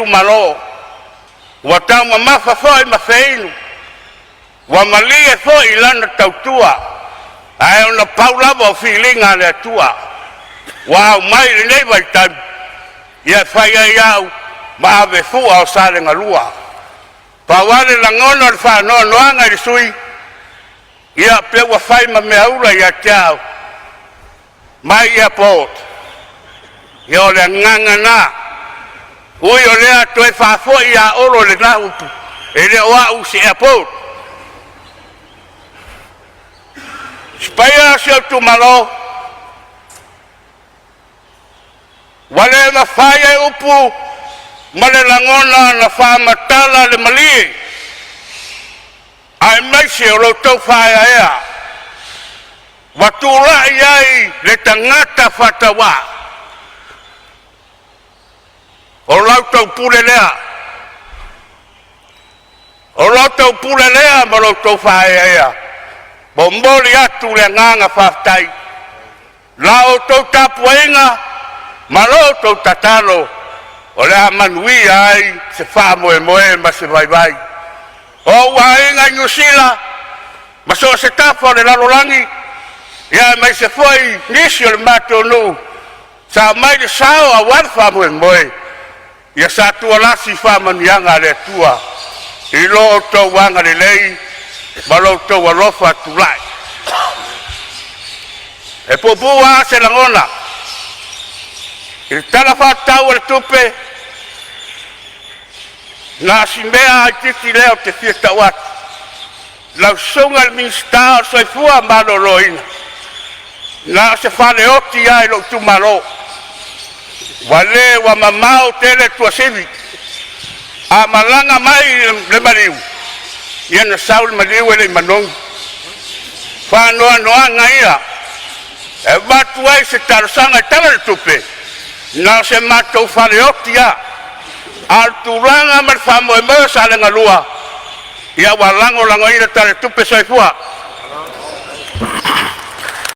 Malo ua taumamafa foi ma feinu, ua malie foi lana tautua, ae ona pau lava o filiga a le Atua ua aumai i lenei vaitami e fai ai au ma avefua o Salegalua. Pau lava le lagona o le faanoanoaga i le sui usufono, ia pei ua fai ma meaula ia te au my airport. Ia o le agaga lena, ui o lea toe faafoi ia Olo le la upu, e le o au o se airport. Si paia o si ou itumalo, ua le mafai e upu ma le lagona ona faamatala le malie aemaise o lo outou faaeaea ua tulai ai le tagata faatauvaa. O la outou pule lea, o la outou pule lea ma lo outou faaeaea. Momoli atu le agaga faafetai i la outou tapuaiga ma lo outou tatalo o le a manuia ai se faamoemoe ma se vaivai. O ou aiga i Niu Sila ma so o se tafa o le lalolagi, aemaise foi nisi o le matou nuu sa aumai le sao aua le faamoemoe, ia satualasi faamanuiaga a le Atua i lo outou agalelei ma lo outou alofa tulai. E puupuu lava se lagona i le Tala Faatatau o le Tupe, na o si mea lava itiiti lea ou te fia tau atu. Lau Susuga i le Minisita o le Soifua Maloloina, na o se faleoti lava i lou itumalo, ua le ua mamao tele Tuasivi. A malaga mai le maliu, ia na sau le maliu e le i manogi. Faanoanoaga ia e avatu ai se talosaga i le Tala o le Tupe, na o se matou faleoti lava. A o le tulaga ma le faamoemoe o Salega 2, ia ua lagolagoina le Tala o le Tupe. Soifua.